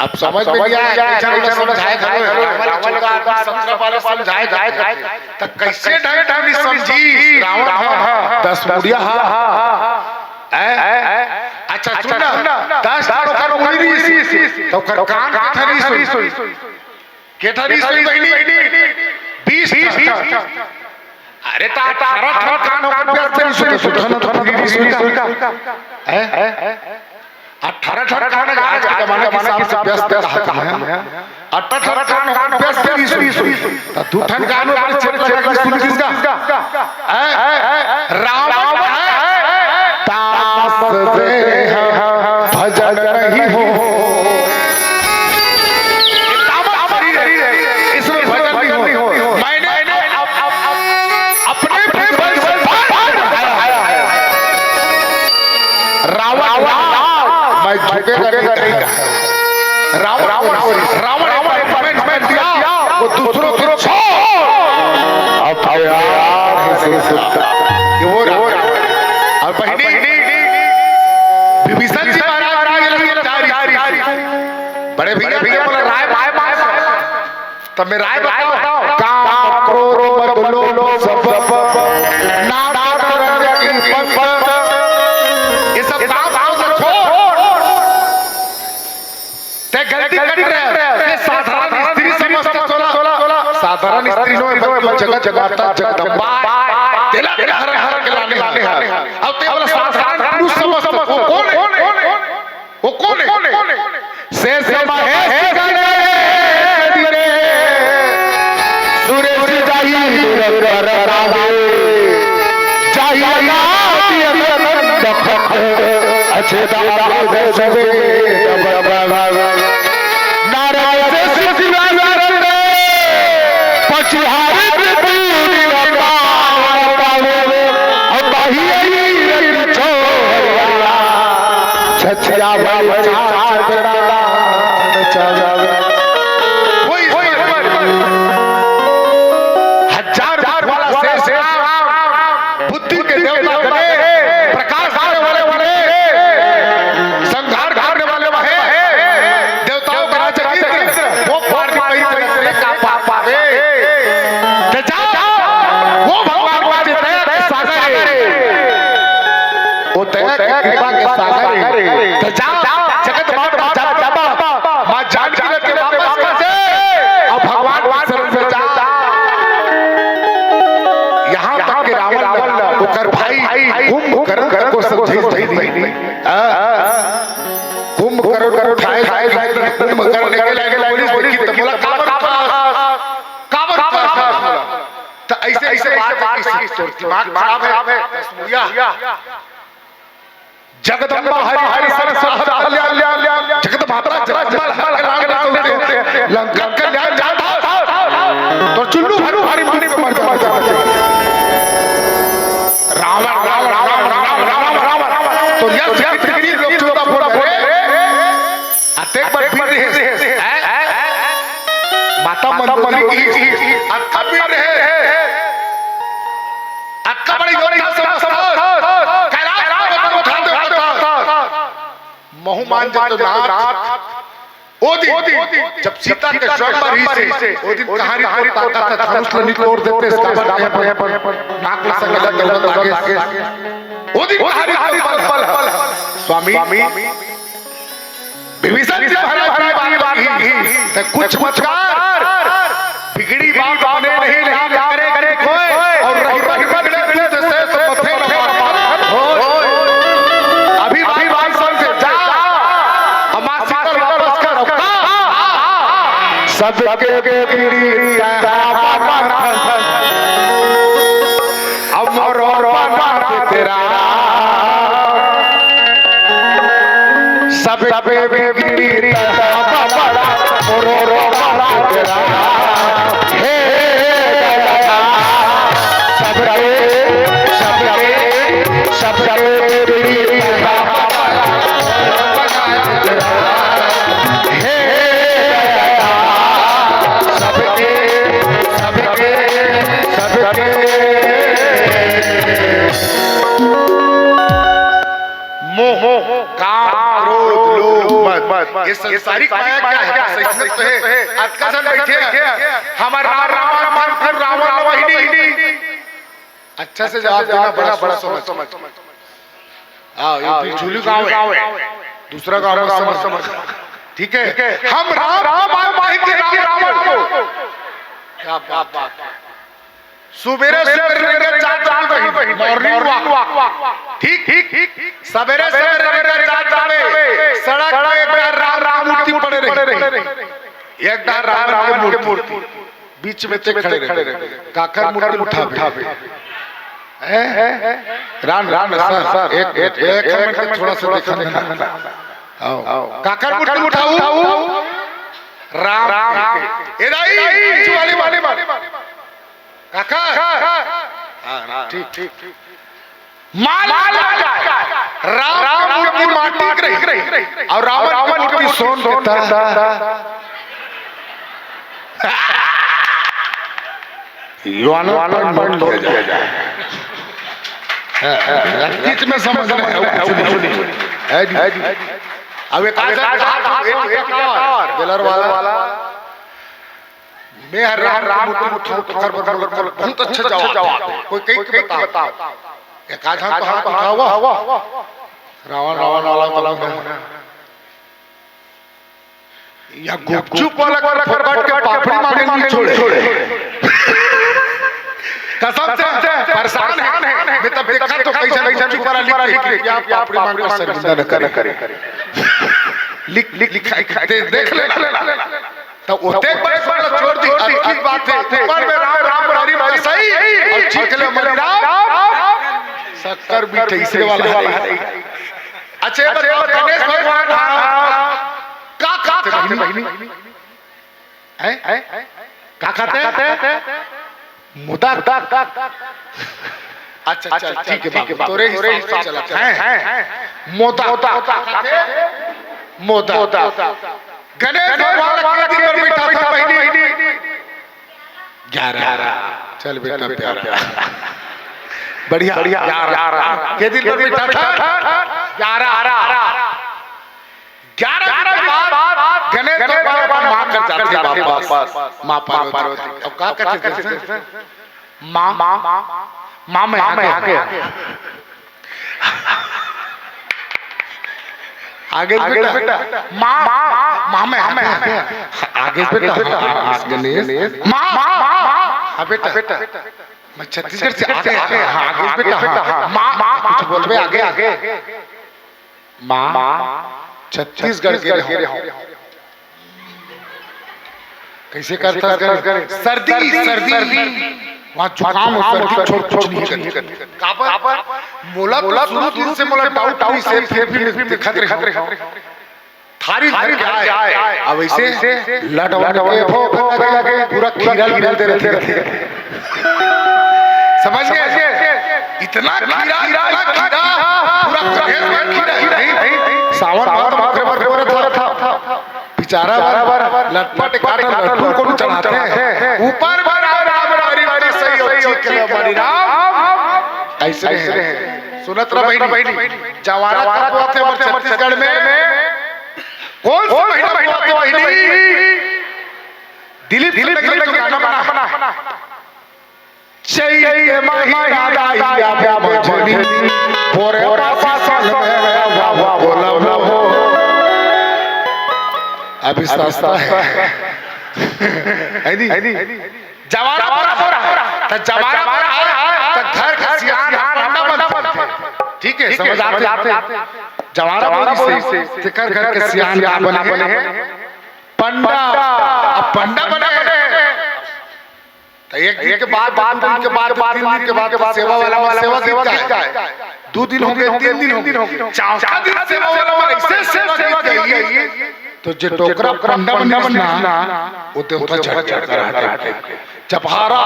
अब समझ में नहीं आया, कैसे समझाए करो, रावण चौदह आदमी सत्रह बार समझाए करो, तो कैसे ढंग ढंग नहीं समझी? रावण हा, दस मुड़िया हा, हैं? अच्छा सुन ना, दस ठन ओकर मुड़ी रहिस, तो ओकर कान के ठन रहिस, के ठन रहिस बहिनी? बीस ठन। अरे ता अठारह ठन कान ओकर प्यार से रहिस, तो सुन ना, तो फिर रहिस का? हैं? अठारह ठन कान आज के जमाना के हिसाब से व्यस्त कहा है। अठारह ठन कान हो व्यस्त नहीं सुन। तो दू ठन कान में बड़े छेद लगा के सुन किसका? हैं? रावण है। तामस देह भजन नहीं हो। तामस शरीर है। इसमें भजन नहीं हो। मैंने अप-, अप-, अप-, अपने भगवान से बार बार उठाया है। रावण, मैं झुकेगा नहीं। रावण, रावण, रावण, रावण, मैं, मैं दिया, वो दूसरों के छोड़। अब तैयार है सुनता। ये वो रावण। और बहिनी, विभीषण जी महाराज, बड़े भैया, भैया बोला, राय, राय, राय। तब मैं राय बताओ, काम, क्रोध, मद, लोभ, सब, नाटक, रंग, कीर्तन, ये सब काम को छोड़। ते गलती कर रहे हो। ये साधारण स्त्री समझते चला। साधारण स्त्री नो, बल्कि जगत माता जगदम्बा है। तेला, तेला हर, हर के लाने, लाने हर। अब ते बोला साधारण पुरुष समझते हो। कौन है? वो कौन है? शेष महेश गणेश रे, सुरेश जाहि निरंतर रावे, जाहि अनादि अनंत अखंड, अछेदा अभेद सभेद अभंग। नारद से शिव नारद रे, पचहारी त्रिपुरी अवतार पावे, हम बाही अही रति छोड़िया। छछिया भाई चार चार कोई, कोई, कोई। हजार वाला शेष नाम, बुद्धि के देवता बने, प्रकाश देने वाले बने, संहार करने वाले बने, देवताओं का राजा इंद्र, वो पार नहीं पाई, पाई, पाई, का पा-, पावे। ते जाओ, वो भगवान को दया के सागर है। वो दया की कृपा के सागर है। तो जाओ, जगत माता, माता, माता, माँ जानकी रथ के वापस कर दे। अब भगवान के शरण में जाओ। यहाँ तक कि रावण, रावण, ओकर भाई कुंभकर्ण को समझे नहीं। हाँ। कुंभकर्ण को उठाए, उठाए, कुंभकर्ण के लगे पुलिस देखी तो बोला, "काबर उठा? काबर उठा?" तो ऐसे, ऐसे बात है कि तोर दिमाग खराब है। Jagdamba Hari Hari sir sir sir ल्या ल्या ल्या ल्या। जगदम्बा जगदम्बा हरि हरि सर सर ल्या। लंका कल्याण जाता। तो चुल्लू हरि हरि मुनि को मर जाता। रावण, रावण, रावण। तो यह जगत के लोग चूता फोड़ा फोड़े। अतेक बार वीर रहे। माता मंदोदरी की अतका वीर रहे। बड़े योद्धा समझता, कैलाश पर्वत उठाते उठाते। महू मान जब नाथ, ओ दिन जब सीता के स्वयंवर ही से, ओ दिन कहानी को ताकत धनुष ल निचोड़ देते, इसका बल है, नाक में संग लग गया, आगे। ओ दिन कहानी को बल है। स्वामी, विभीषण जी महाराज की बात नहीं, तो कुछ कुछ कर, बिगड़ी बात बने नहीं, नहीं करे करे कोई, और रही रही बिगड़े बुद्ध से तो मथे न मार। अभी भाई, भाई समझे जा, हम सीता वापस कर। सबके बिगड़ी अमर तेरा। सब, सब बिगड़ी रो रो तेरा। हे दया, सबके, सबके, सबके बिगड़ी। हे दया, सबके, सबके, सबके। मोह, काम, क्रोध, लोभ, मद। ये संसारिक माया क्या है? सही तो है। अतका झन बैठे हैं। हमारा राम, राम, राम, राम, रावण वाहिनी। अच्छा से जवाब देना, बड़ा सोच समझ। हाँ, ये फिर झुलू गाँव है, दूसरा गाँव मत समझ। ठीक है, हम राम, राम, राम कहेंगे रावण को। क्या बात है। सुबेरे सुबेरे निकल जा, जा भाई, morning walk। ठीक, ठीक, ठीक। सबेरे सबेरे निकल जा, जा भाई। सड़क पे एक बार राम, राम मूर्ति पड़े रही, एक बार राम, राम के मूर्ति, बीच में ते खड़े रहे। काकर मूर्ति उठावे। हैं? राम, राम, राम, सर, एक, एक, एक मिनट, थोड़ा सा देखा ना। आओ। काकर मूर्ति उठाऊ? राम। ए दाई, वाली, वाली, वाली। काका। हाँ, ठीक, ठीक। मान लो, राम, राम मूर्ति माटी के रही, और रावण की मूर्ति सोन के था। युवानों पर मत किया जाए। हाँ, हाँ, बीच में समझ रहे हैं, कुछ नहीं। है जी। अब एक आध, एक आध, एक आध, बेलर वाला। मैं हर राम, राम को उठाऊं तो कर, कर, कर, कर, बहुत अच्छा जवाब। कोई कहीं के बता। एक आध हाथ तो हाथ उठावा। रावण, रावण वाला तो लग रहा है। या गुपचुप वाला कर, कर, कर, कर, पापड़ी मांगे नहीं छोड़े। कसम से परेशान है। मैं तब देखा तो कैसे, कैसे गुपचुप वाला लिख, लिख, लिख, या पापड़ी मांगे शर्मिंदा न करे। लिख, लिख, लिख, दे-, देख ले। तो ओते बस वाला छोड़ दी, अच्छी बात है। ऊपर में राम, राम, हरी, हरी, सही। और छिकले मनी राम, शक्कर मीठे, इसलिए वाला है। अच्छा, ये बताओ, गणेश भगवान का, का खाते बहिनी? हैं? का खाते? मोदक। अच्छा, चल, ठीक है बाबू, तोरे हिसाब से चलत है। मोदक। मोदक। गणेश भगवान के दिन पर बैठा था बहिनी। ग्यारह। चल बेटा, प्यारा। बढ़िया, बढ़िया, ग्यारह। के दिन पर बैठा था? ग्यारह। ग्यारह के बाद गणेश भगवान अपन माँ कर जाते वापस, माँ पार्वती। अब का करते थे? माँ, माँ, मैं आ गया। आगे बेटा, माँ, माँ, मैं आ गया। आगे बेटा, हाँ, गणेश। माँ, माँ, हाँ बेटा, मैं छत्तीसगढ़ से आ गया। हाँ, आगे बेटा, हाँ। माँ, माँ, कुछ बोलबे आगे। माँ, छत्तीसगढ़ गे रेहेंव। कैसे करता? सर्दी, सर्दी। वहाँ जुकाम हो, सर्दी छोड़ कुछ नहीं करती। काबर? मोला तो शुरू दिन से मोला डाउट, डाउट से फिर भी देखत रहे। थारी धर के आए। अब ऐसे लटवन के भोग लगे, पूरा खीरा गिरल दे रहे थे। समझ गए? इतना खीरा, इतना खीरा, पूरा कहेर में खीरा ही नहीं। सावन भादो में खबर खबर था। बेचारा बर लटपट काट लड्डू को चढ़ाते हैं। ऊपर बड़ा राम, राम, राम, सही हो, ठीक है, बलि राम। अइसने हे। सुनत रह बहिनी, जवारा कब बोआथे हमर छत्तीसगढ़ में? कोन से महीना बोआथे बहिनी? दिलीप संगीत गाना बना। चैत के महीना दाई आवे मझनी, बोरे पासी सन में वाह वाह बोलब हो। अभी सस्ता हे। है नी? जवारा बोरा, त जवारा बोरा, त घर के सियान ह पंडा बनथे। ठीक हे, समझ आथे? जवारा बोरी से, तेकर घर के सियान का बने हे? पंडा। अब पंडा बने हे। त एक दिन के बाद, दू दिन के बाद, तीन दिन के बाद सेवा वाला मन सेवा देथे। दू दिन हो गे, तीन दिन हो गे, चौथा दिन सेवा वाला मन अइसे सेवा देथे। त जे डोकरा पंडा बने हे ना, ओ देवता झट झट करथे। जब हरा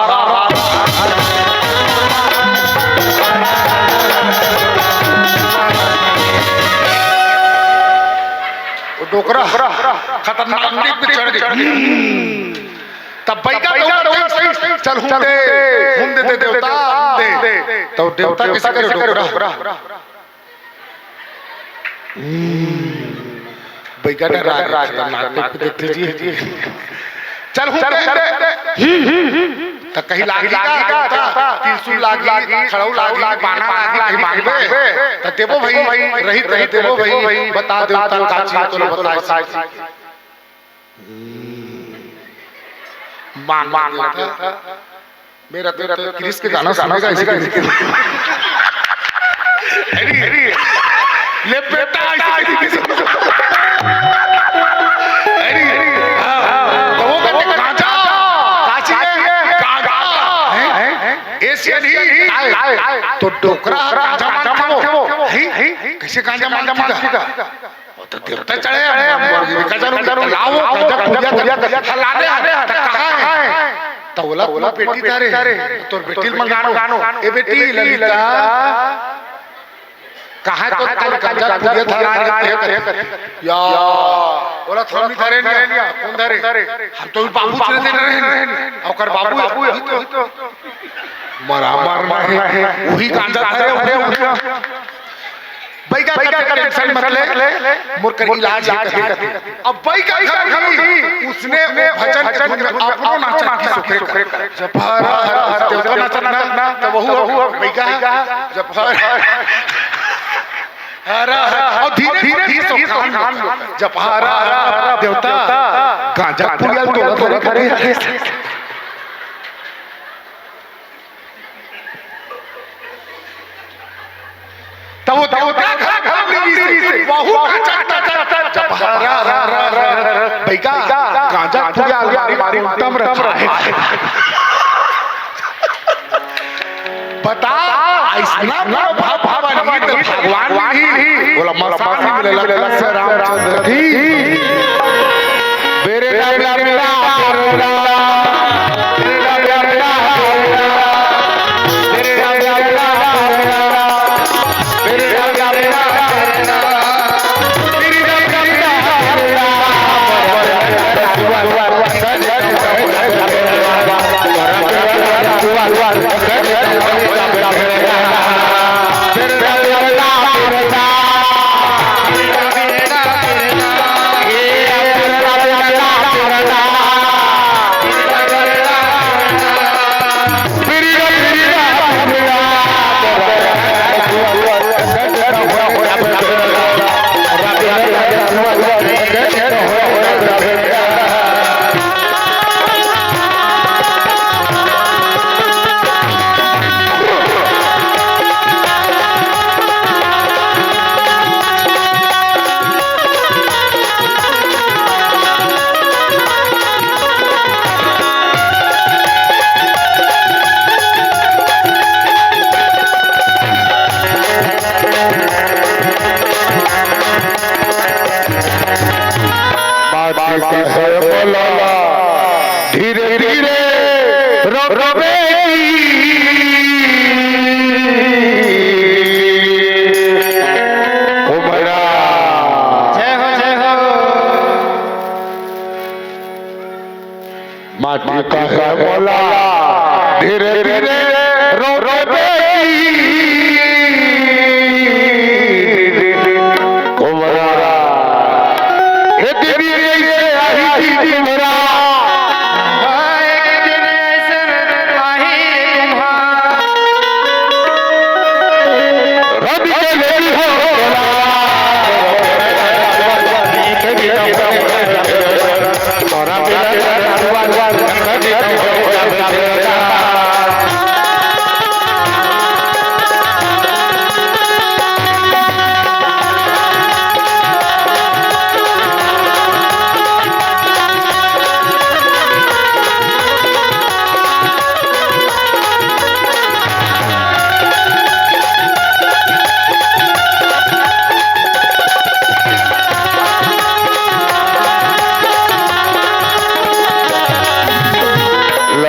ओ डोकरा खतरनाक टीप पे चढ़ गे। तब बइगा दउड़त, चल हूम दे, हूम दे दे देवता, हूम दे। तब देवता कइसे करे डोकरा? बइगा डरा गे, खतरनाक टीप देखथे जी। चल हूम दे। त कहीं लागही का? त्रिशूल लागही, खड़ऊ लागही, बाना लागही, कहीं मांगबे? त देबो भई, रही त देबो भई, बता देवता का चीज तोला बताए। मांग, मांग देवता। मेरा तो, तो क्रिस के गाना सुनेगा इसी के। अरे, अरे, ले बेटा, इसी के। अरे, हाँ, हाँ, तो वो कहते, "गांजा, काची है? गांजा।" हैं? हैं? एशियन ही, आए, आए। तो डोकरा गांजा मांगथे वो। हैं? हैं? कइसे गांजा मांगथे का? वो तो देवता चढ़े हे, हम बोल के कजा रुक, लाओ, कजा पूजा कर, हलाने हे, त कहाँ हे? त ओला, ओला बेटी धरे, तोर बेटी ल मंगानो। ए बेटी ललिता, कहाँ हे तोर काली कजा पूजा धरा हे? या, ओला थोड़ी धरे नहीं, कोन धरे? हम तो बाबू चले दे रहे हैं, ओकर बाबू हे, वही तो। मरा मरना हे, वही गांजा धरे, वही। बइगा कथे, "टेंशन मत ले, मोर कर इलाज हे," कथे। अब बइगा घर भी उसने वो भजन के धुन में अपनो नाचत की सुखरे कर। जब हर हर देवता नाचत ना, तब वहू बइगा, जब हर हर, अउ धीरे धीरे सुखान, जब हर हर देवता गांजा पुड़िया तोला तोला करे। तब वो देवता घर घर में भी से, बहुत अच्छा, अच्छा, अच्छा, अच्छा, बइगा, गांजा पूरा अलमारी में एकदम रखा हे। बता, अइसना भाव, भाव नहीं तो भगवान नहीं, बोला, मसान मिले लखन से रामचंद्र की। बात की कहे बोला, धीरे धीरे रो, रोबे उमरा। जय हो, जय हो। माटी का है बोला, धीरे धीरे रो, रो बेटी।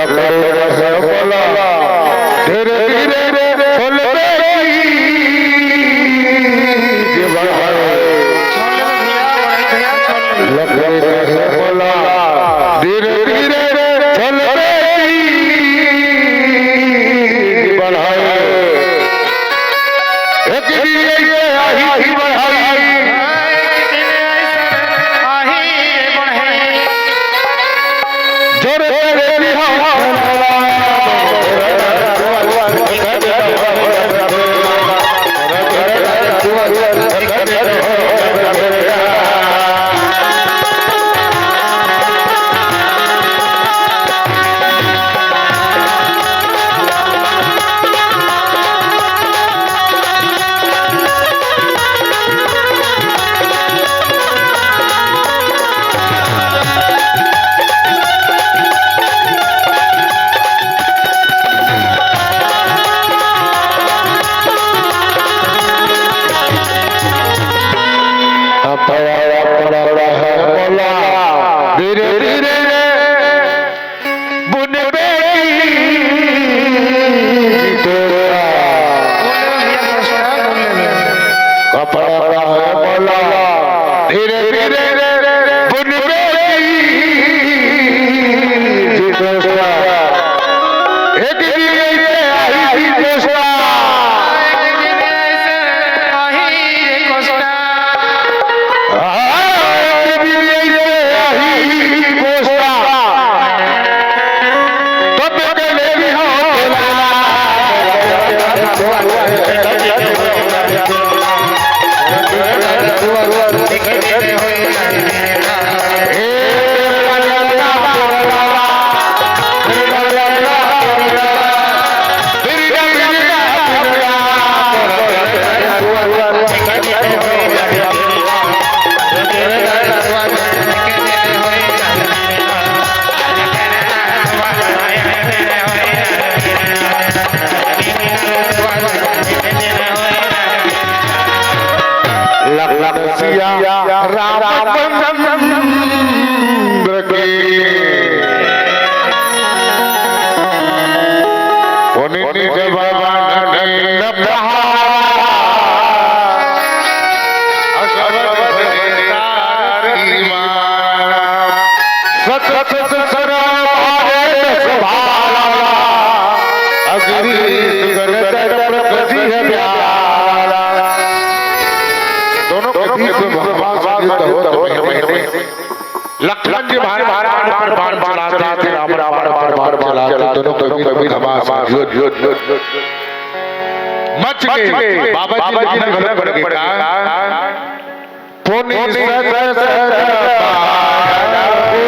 लकड़ी रस बोला, धीरे धीरे चलबे की जीवन है। लकड़ी रस बोला, धीरे धीरे चलबे की जीवन है। एक दिन ऐसे आही की बढ़ाई। जोर से रे बिहार। धीरे धीरे बुनबे की डोरा। कपड़ा है बोला, धीरे धीरे बुनबे की डोरा। एक दिन ऐसे आही की डोरा। लखन सिया रामचंद्र की। पुनि निज भवन न पहारा। सत सत सर भारे सभारा। अग्नि सुगर दर प्रति प्यारा। दोनों के बीच में भगवान संयुक्त होत हुए लक्ष्मण जी महाराज पर बाण चलाते थे, राम रावण पर बाण चलाते, दोनों के बीच घमासान युद्ध मच गए। बाबा जी, राम लखन पड़ गए। पुनि सत सत बाण उठाई।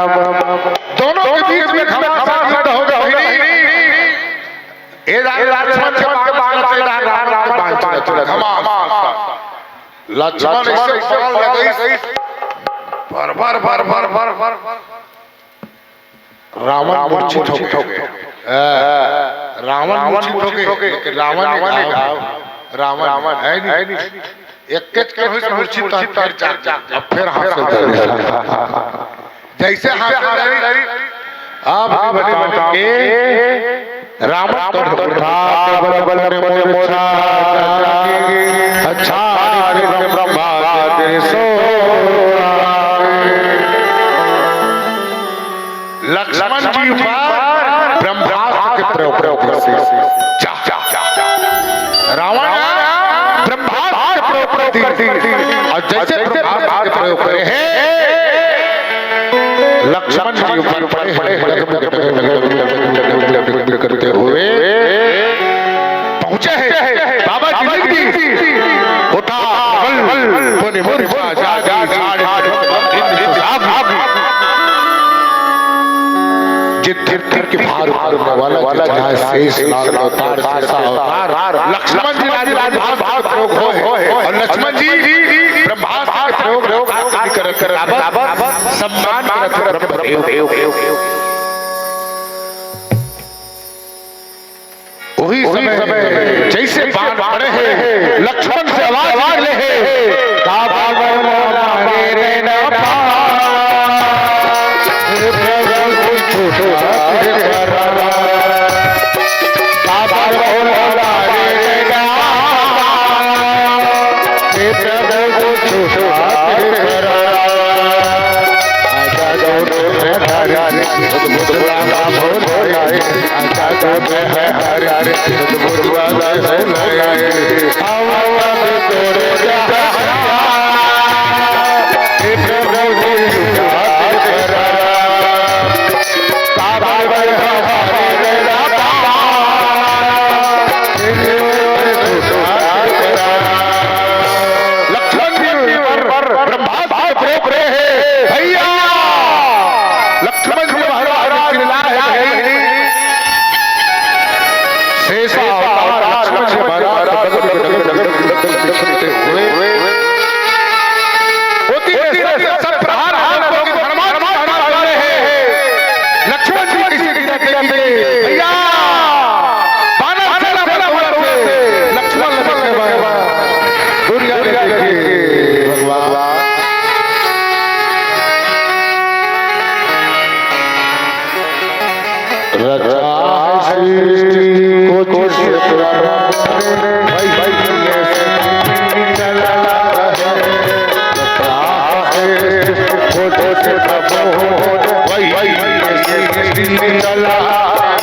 पर दोनों के बीच में घमासान युद्ध हो गया। ए राम लक्ष्मण के बाण, बाण चला, रावण के बाण चला, घमासान। लक्ष्मण ऐसे बाण लगाइस, भर, भर, भर, भर, भर, भर। रावण मूर्छित हो गए। ए, रावण मूर्छित हो गए, लेकिन रावण ने कहा, रावण है नहीं। एक के के होइस मूर्छित, तो फिर जाग, अब फिर हाथ से जैसे हाथ से आप भी बताओ कि रावण कर उठा, बल बल ने मोर मोर अच्छा, ब्रह्मा के सो। लक्ष्मण जी पर ब्रह्मास्त्र के प्रयोग कर दिए। जा, जा, जा, जा। रावण ब्रह्मास्त्र के प्रयोग कर दिए। और जैसे ब्रह्मास्त्र के प्रयोग करे हैं, लक्ष्मण जी ऊपर पड़े हैं, करते हुए पहुंचे हैं बाबा जी की उठा बल। मोर राजा जी, जिन धरती के भार उठाने वाला, जहाँ शेष नाग अवतार, शेषा अवतार, लक्ष्मण जी राज भाव प्रयोग होय, और लक्ष्मण जी ब्रह्मास्त्र प्रयोग कर, कर, कर, सम्मान करत ब्रह्मदेव। वही समय जैसे बाण पड़े हे, लक्ष्मण से आवाज निकले हे, "का बाबा बोला रे रे ना पा, हे प्रभु कुछ हाथ करा, का बाबा बोला रे रे ना पा, हे प्रभु कुछ हाथ करा।" लक्ष्मण जी पर ब्रह्मास्त्र प्रयोग करे हे भैया। लक्ष्मण जी महाराज चिल्ला रहे हैं। शेषा अवतार लक्ष्मण जी महाराज के बगल में डगडग डगडग डगडग करते हुए होती है। सब, सब प्रहार हाथ को हनुमान जी महाराज कर रहे हैं। लक्ष्मण जी किसी की देखते हैं भैया। बानर सेना पर से लक्ष्मण लक्ष्मण दुनिया देखिए भगवान। रचा है सृष्टि को जिस प्रभु ने, भाई, भाई, ये सृष्टि चला है। रचा है सृष्टि को जिस प्रभु ने, भाई, भाई, ये सृष्टि चला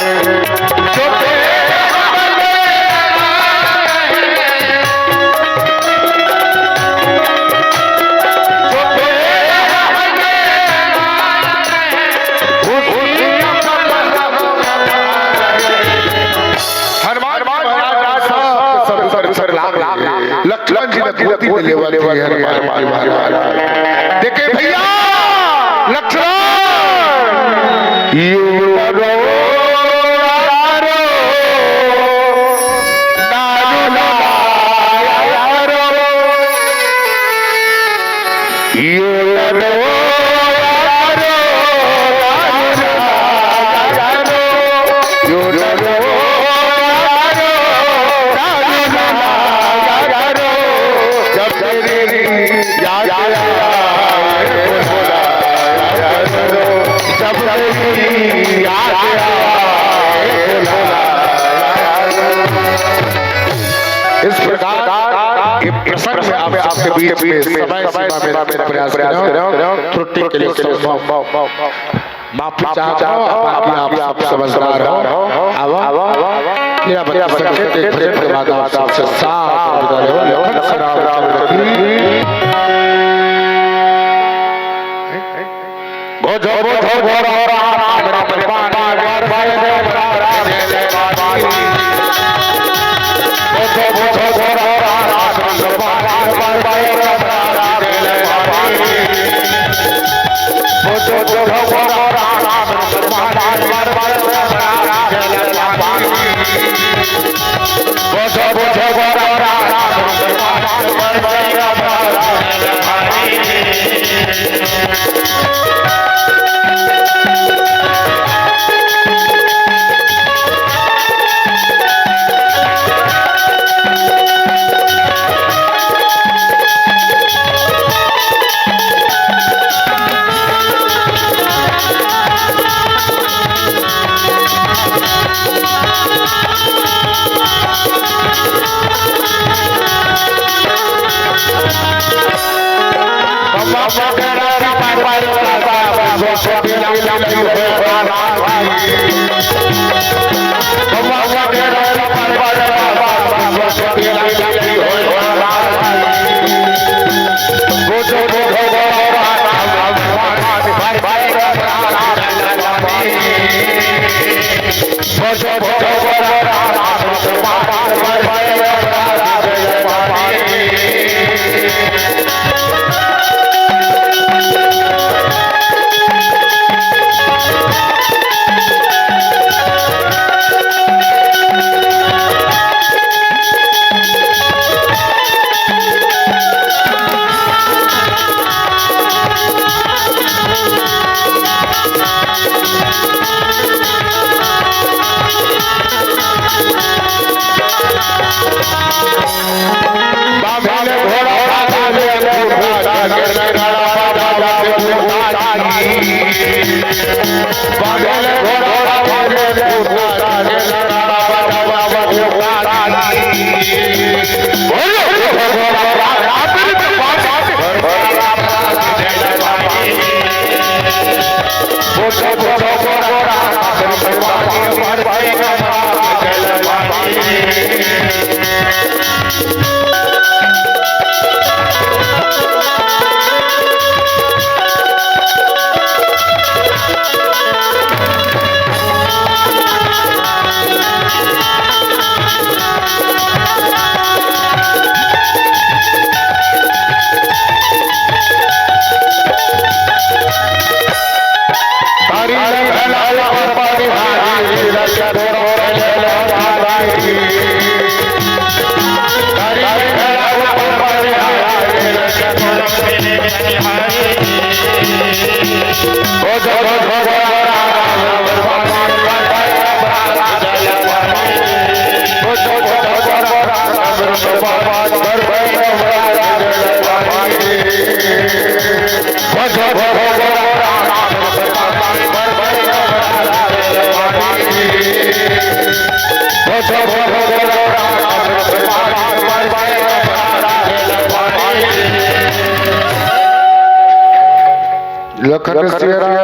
है। जो तेरे हनुमान महाराज सब, सब, सब, सब लाग, लाग, लाग, लक्ष्मण जी ने गोदी में लेवा के हनुमान महाराज। देखे भैया, लक्ष्मण, यो रो, रो, नारू, नारू, यो रो, इस प्रकार ये प्रसंग में आप सबके बीच में समय सीमा में रखने का प्रयास कर रहा हूँ। त्रुटि के लिए क्षमा, माफी चाहता हूँ, बाकी आप सब समझदार हो। अब मेरा बच्चा संकेत एक भजन के बाद आप सबसे साथ विदा लेवल। लखन सराम चरण की। लखन सिया राम